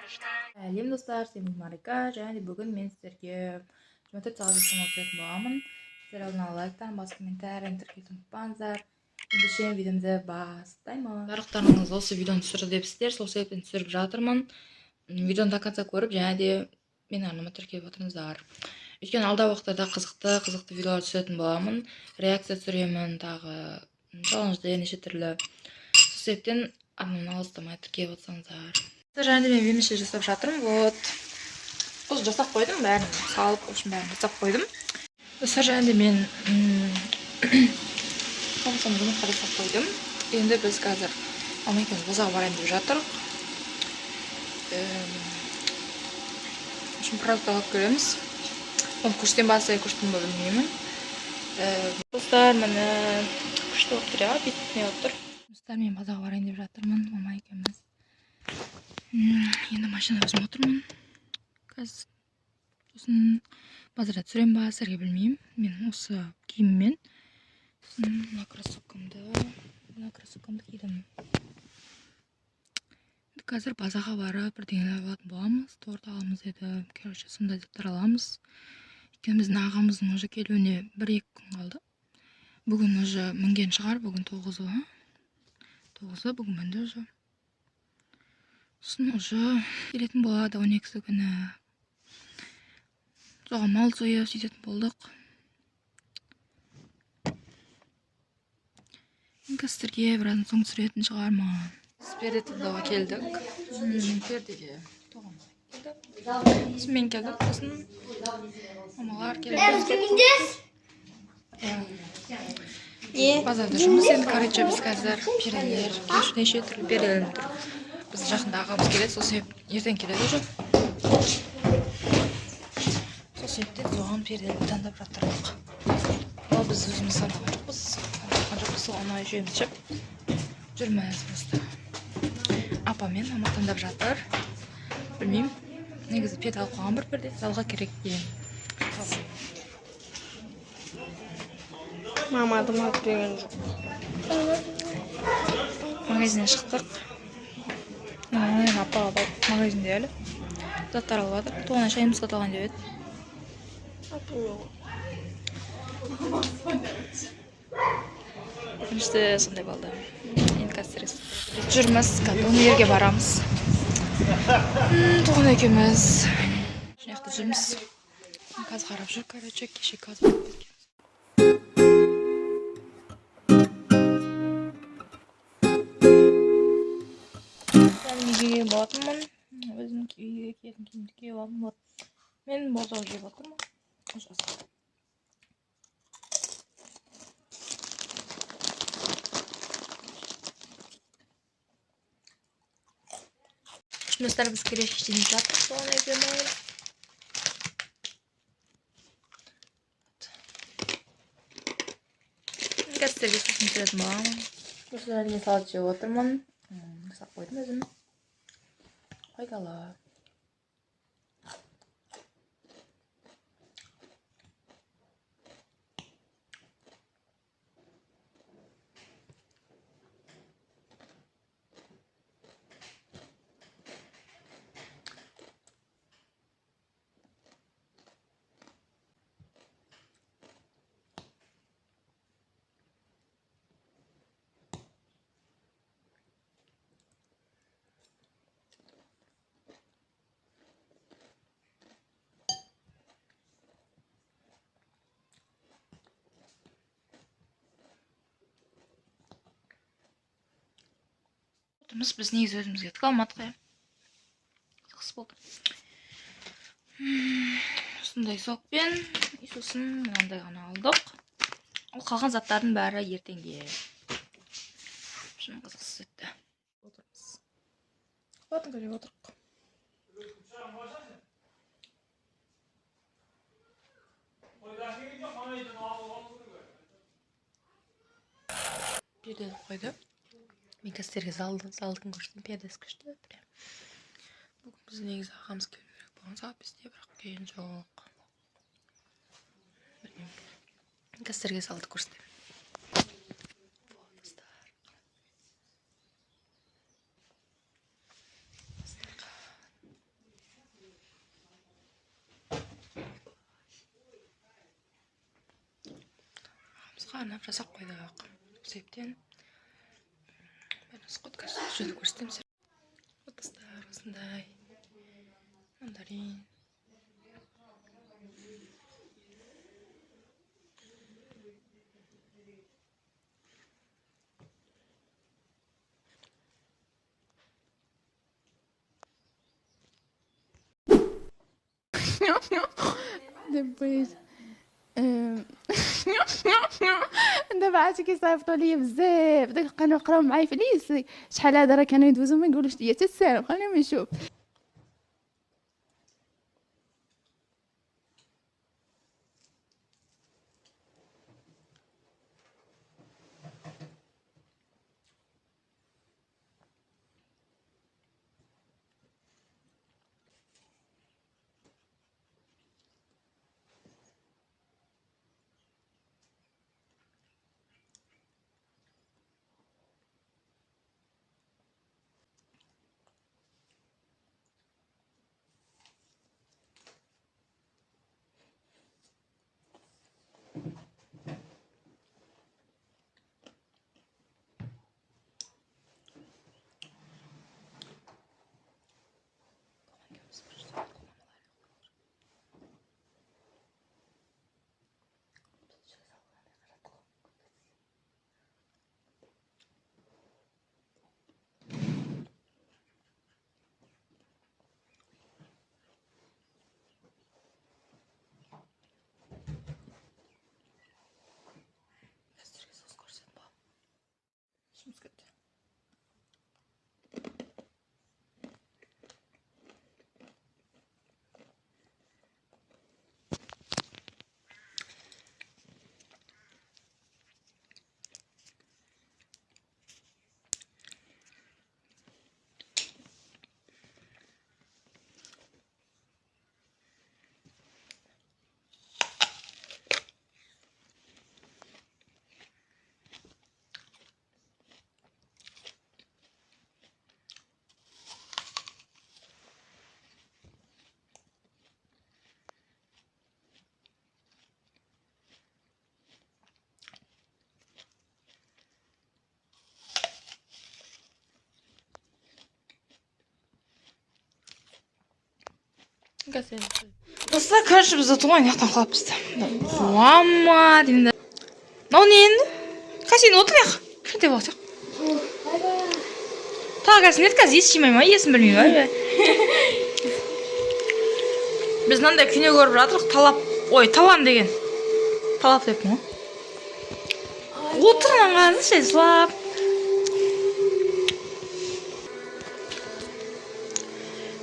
Сәлем достар, сен Марика, және бүгін мен сіздерге 24 сағат жасамау түсіретін боламын. Сіздер алдын ала лайктан басып, комментарий, тіркелуді ұмытпаңыздар. Ендеше видеомызды бастаймыз. Барлықтарыңыз осы видеоны түсір депсіздер, сол себептен түсіріп жатырмын. Видеоны до конца көріп, және де менің арнама тіркеліп отырыңыздар. Өйткені алдағы уақыттарда қызықты видеолар түсіретін боламын. Реакция түсіремін, тағы челлендждер неше түрлі. Сол себептен арнаманы алыстамай тіркеліп отырсаңыздар. Және де мен вермишель жасап жатырмын. Вот. Осы жасап қойдым, бәрін салып, в общем, бәрін жасап қойдым. Достар, және де мен қамсам жұмыртқа жасап қойдым. Енді біз қазір мама екеуміз базарға барайын деп жатырмық. В общем, продукт алып келеміз. Оны көрсетемін ба, көрсетемін ба білмеймін. Достар, міне күшті болып тұр, иә, бүйтіп не болып тұр. Достар, мен базарға барайын деп жатырмын, мама екеуміз. Енді машинада өзім отырмын. Қазір сосын базарда түсіремін ба, сіздерге білмеймін. Мен осы киіміммен сосын мына кроссовкамды кидім. Енді қазір базарға барып бірдеңелер алатын боламыз, торт аламыз деді. Короче, сондай заттар аламыз. Өйткені біздің ағамыздың уже келуіне 1-2 күн қалды. Бүгін уже мінген шығар, бүгін 9-ы, а? 9-ы бүгін мінді уже. Сосын уже келетін болады 12-сі күні. Соған мал сойып сөйтетін болдық. Енді сіздерге біраздан соң түсіретін шығармын. Біз перде таңдауға келдік. Пердеге тоғанбай келді. Сосын мен келдім, сосын мамалар келді. Базарда жүрміз енді, короче, біз қазір перделер, неше түрлі перделер тұр. Біздің жақында ағамыз келеді, сол себеп ертең келеді уже. Сол себептен соған перделерді таңдап жатырмық. Ал біз өзіміз таңдаған жоқпыз, таңдаған жоқпыз, сол ана үшеуміз ше жүрміз просто. Апа мен мама таңдап жатыр. Білмеймін, негізі перде алып қойған бір перде, залға керек деген. Мама дым алып берген жоқ. Магазиннен шықтық. Мама мен апа магазинде әлі заттар алып жатыр. Тоғана шайымыз сатып алған деп еді. Өкінішті сондай болды. Енді қазір жүрміз, қазір универге барамыз. Тоғана екеуміз мына жақта жүрміз. Қазір қарап жүр, короче, кеше қазір барып кеткен. Үйге келген болатынмын. Өзім үйге киетін киімді киіп алдым. Вот. Мен бозау жеп отырмын. Ужас. Достар, біз келесі жеп жатырмыз соған екеуміз. Қазір сіздерге сосын түсіретін боламын. Достар, мен салат жеп отырмын. Жасап қойдым өзім. Пайдалы. Отырмыз, біз негізі өзімізге түк алмадық, иә. Қызықсыз болды. Осындай сокпен, и сосын мынандай ғана алдық. Ол қалған заттардың бәрі ертеңге. Шын қызықсыз өтті. Отырмыз. Қуатынға жеп отырық. Перде қойды. Мен қазір сіздерге залдың көрсетейін, пердесі күшті прям. Бүгін біз негізі ағамыз келу керек болған сағат 5-те, бірақ келген жоқ. Білмеймін. Қазір сіздерге залды көрсетемін. Вот, достар. Достар. Қызға арнап жасап қойдық. Сол себептен бәрін қазір жүзіп көрсетемін. Вот, достар, осындай мандарин. دبيت. دابا عرفتي كيصيفطوا ليا بزاف داك كانوا يقراو معايا في lycée شحال هذا، راه كانوا يدوزو ما يقولوش ليا حتى السلام، خليهم نشوف. Сіздерге соус көрсететін боламын. Ішіміз кетті. Достар, короче, біз ұтып ана жақтан құлап түсті. Қуама деймін да. Мынау не енді? Қазір сен отыр яқ. Кішкентай бала сияқты. Тағы қазір не қазір ес жимай ма, есін білмей ма? Біз мынандай кино көріп жатырмық, талап, ой, талан деген. Талап деппін ғой. Отыр мынаған ше, жылап.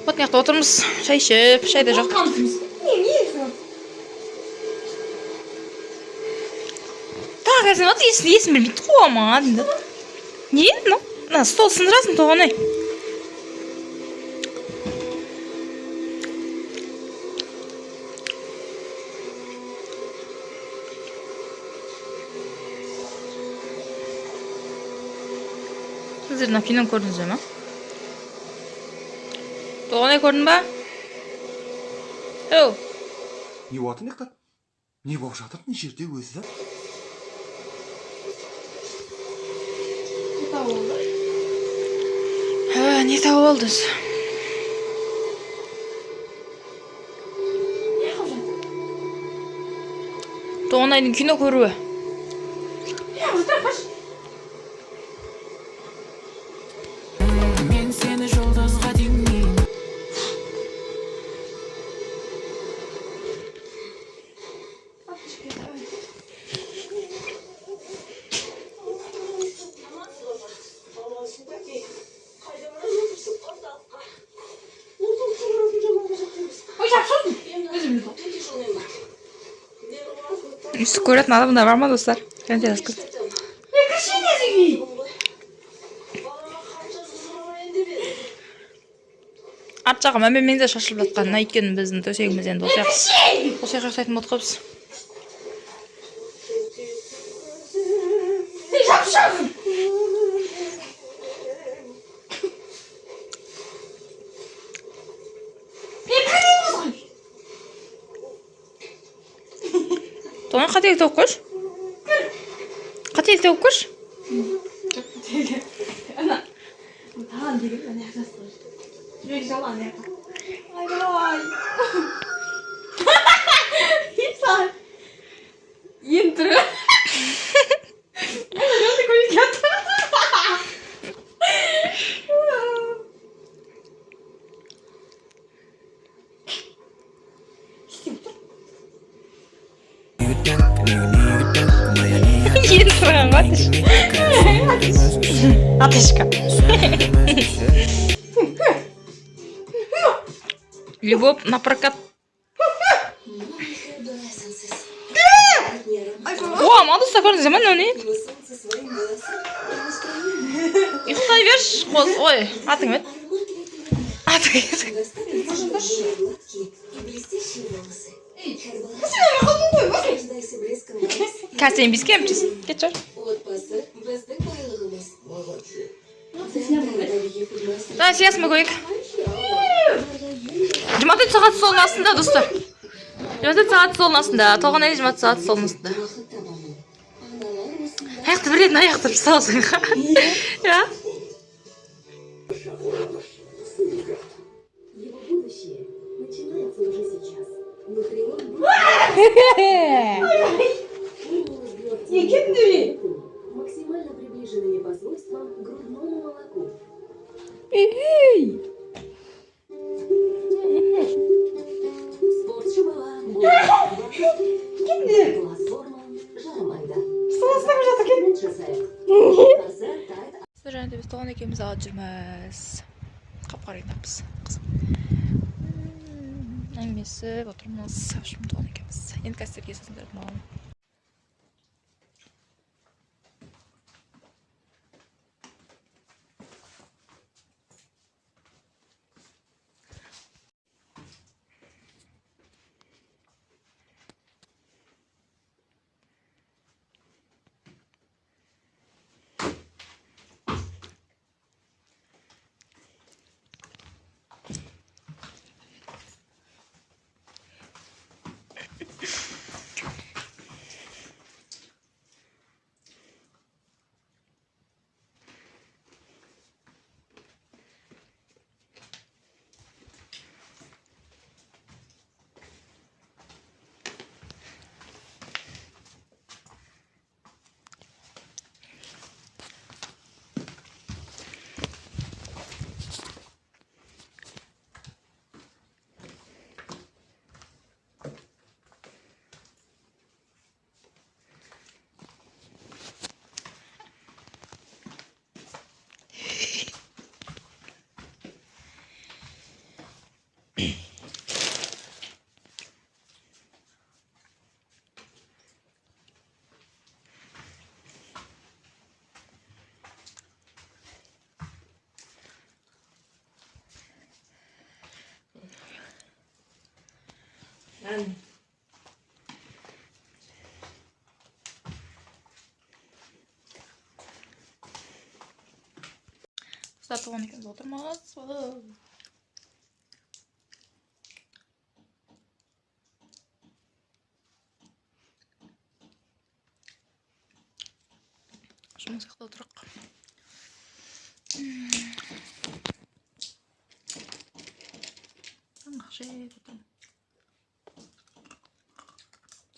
Вот мына жақта отырмыз, шай ішіп, шай да жоқ. Тағы қазір отыр, есін білмейді, қуама деймін да. Не енді мынау? Мына стол сындырасың, Тоғанай. Сіздер мына киноны көрдіңіздер ма? Тоғанай, көрдің ба? Оу. Не болып жатыр мына жақта? Не болып жатыр мына жерде өзі? Не тауып алды өзі? Тоғанайдың кино көруі. Мен сені жұлдызға теңеймін. Үстік көретін адамдар бар ма, достар? Комментарий жазыңыз. Арт жағы мән бермеңіздер шашылып жатқанына, өйткені біздің төсегіміз енді осы жақ. Осы жаққа ұқсайтын болдық қой біз. Тоғанай, қателік тауып қойшы. Тель төгіп көрші. Ана таған деген ана жақта жүрек жал ана жаққа. Айбай, саған енді түрі. Көйлек жатыр. Енді тұрған ғой, атеш. Атешка. Любовь на прокат. О, молодец, көрдіңіз ме, мынау не? Ұйықтай берші, қоз. Ой, атың кім еді? Атың кім еді? Қазір сен беске емшісің. Кет жүр. Давай, сиясың ба, көрейік. 24 сағат столдың астында, достар. 24 сағат столдың астында. Толғанай 24 сағат столдың астында. Аяқты бір рет аяқты салсың. Иә. Его будущее начинается уже сейчас. Нутрион максимально приближенными по свойствам к грудному молоку. Спортшы бала платформа жарамайды. Жасайық. Қазір тайт. Достар, және де біз Толған екеуміз алып жүрміз. Қап қара кітаппыз. Қызым. Әңгімелесіп отырмыз. В общем, Толған екеуміз. Енді қазір сіздерге сосын көретін боламын. Достар, Толған екеуміз отырмыз. Жұмыс жақта отырық. Жаңғақ жеп отырмын.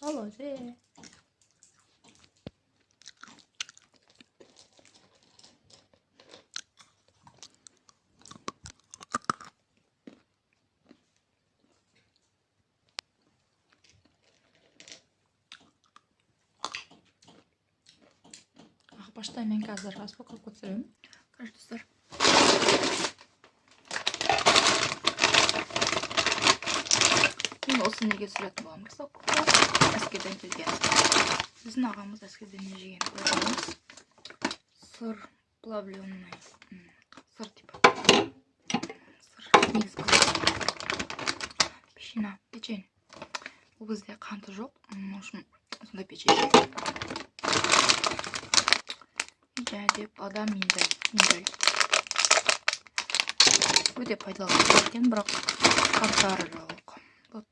Алло, же. Ақбашта мен қазір распаковка түсіремін. Короче, достар. Мен осы неге түсіретін боламын? Распаковка әскерден келген. Біздің ағамыз әскерден не жеген көреміз. Сыр плавленый. Сыр типа. Сыр. Негізі печенье. Печенье. Бұл бізде қанты жоқ. В общем, сондай печенье. Және де бадам, миндаль. Миндаль. Өте пайдалы екен, бірақ қанттары жоқ. Вот.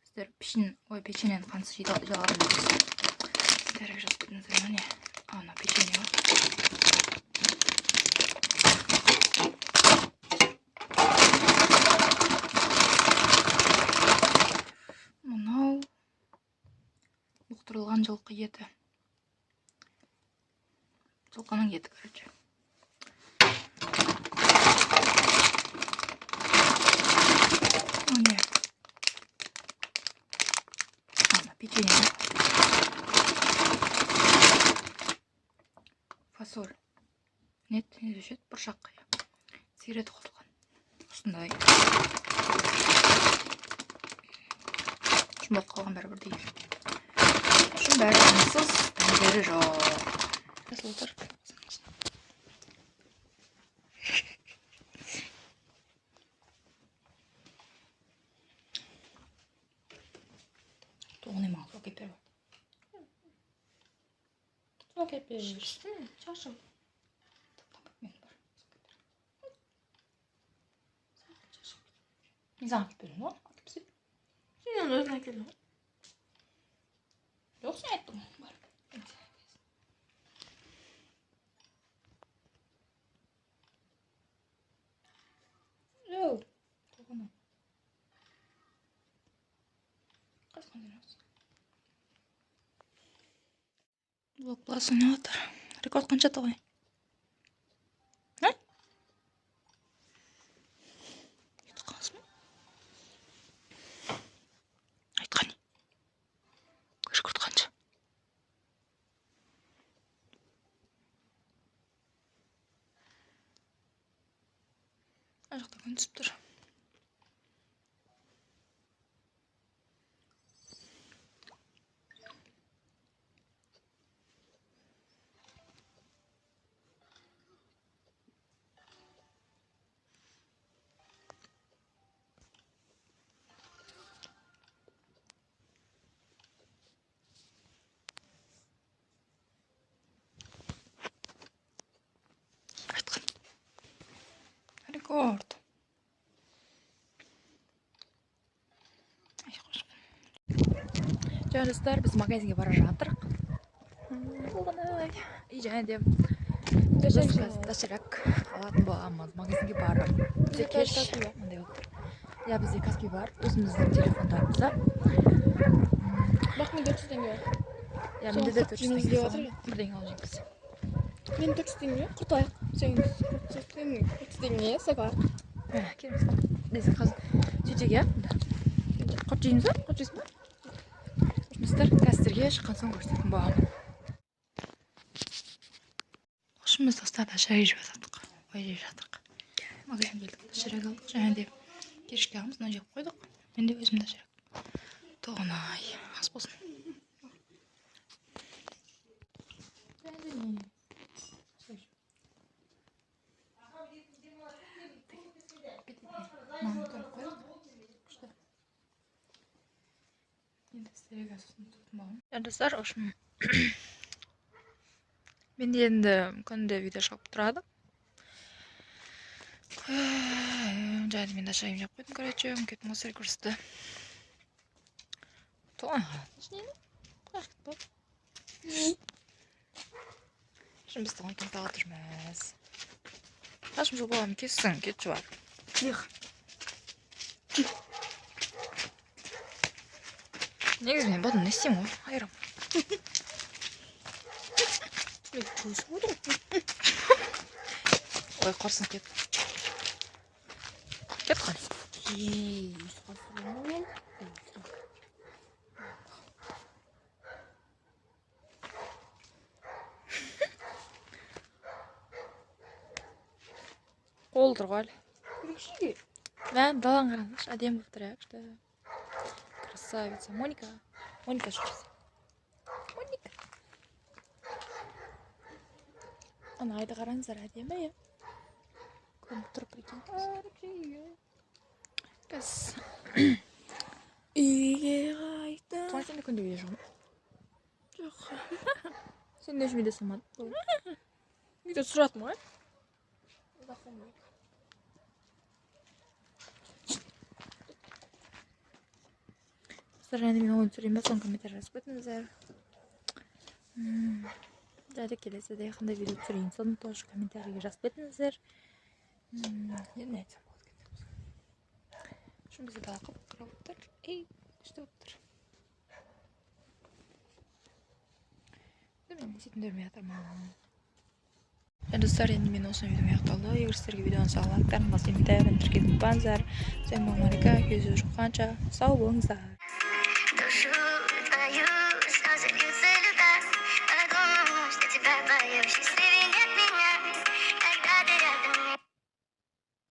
Сіздер печеньені қантсыз жей алатын болсаңыздар, жазып кетіңіздер. Міне. Ана печенье ғой. Мынау бұқтырылған жылқы еті. Жылқының еті, короче. Міне. Ана печенье. Фасоль. Нет, не деуші еді? Бұршақ. Сигареті қосылған. Осындай. Жұмбақ қалған бәрі бірдей. Шын бәрі дәмсіз, дәмдері жоқ. Отыр. Тоғын маған су әкеліп бер. Су әкеліп бер. Шашым. Мен бар. Мен саған әкеліп беремін ғой. Әкеліп берсей. Сен оны өзің әкелдің ғой. Жоқ, сен айттың ғой. Бар. Йоу, тоғыны. Қасқан жинас. Блок плас ойнап жатыр. Рекорд қанша тоғай? А? Кетіп қаласың ба? Айтқан не? Рекорд қанша? Ана жақта күн түсіп тұр. Айтқан. Рекорд. Ай, қош. Жаңа достар, біз магазинге бара жатырық. И және де біз қазір доширак алатын боламыз магазинге барып. Бізде кеш мындай болып тұр. Иә, бізде Каспи бар, өзіміздің телефондарымызда. Бірақ менде 400 теңге бар. Иә, менде де 400 Соны теңге. іздеп жатыр. Бірдеңе алып жейміз. Мен 400 теңге құртайық. Сен 400 теңге сағат. Келіңіз. Біз қазір сөйтейік, иә? Құрт жейміз ба? Құрт жейсің ба? Достар, қазірге шыққан соң көрсететін боламын. Қошымыз достар, доширак жеп жатырық. Ой, жеп жатырық. Магазинге келдік, доширак алдық. Және де кешке ағамыз мынаны жеп қойдық. Мен де өзім доширак. Тоғынай, ас болсын. Мынаны тұрып қойдық. Күшті. Енді сіздерге сосын түсетін боламын. Достар, в общем, менде енді күнде видео шығып тұрады. Және мен доширагымды жеп қойдым, короче, кеттім ғой сіздерге көрсетті. Тоғай, нені? Қаяқ кетіп қалды? Шын біз туған күн тағы жүрміз. Шашым жұлып аламын, кессің, кетші бар. Тихо. Негізі мен бұны не істеймін ғой, айырам. Мен көзім отыр. Ой, құрсын, кет. Кет қане. Қол тұр ғой әлі. Мә, даланы қараңдаршы, әдемі болып тұр, иә, күшті. Красавица. Моника. Моника жүр. Моника. Ана айды қараңыздар, әдемі, иә. Көрініп тұр, прикинь. Біз Үйге қайтып. Туған сен де күнде видео шыға ма? Жоқ. Сен не үшін видео салмадың? Видео түсіратынмын ғой. Достар, және мен ойын түсірейін ба, соны комментарий жазып кетіңіздер. Және келесіде қандай видео түсірейін, соны тоже комментарийге жазып кетіңіздер. Енді не айтсам болады екен? Шын, бізде дала қап қара болып тұр, ей, күшті болып тұр. Енді мен не істейтінімді білмей жатырмын. Және, достар, енді мен осы видеом аяқталды. Егер сіздерге видео ұнаса, лайктарын басып, комментарийін, тіркеліп ұмытпаңыздар. Сәлем, Малика. Кездесіп, сау болыңыздар.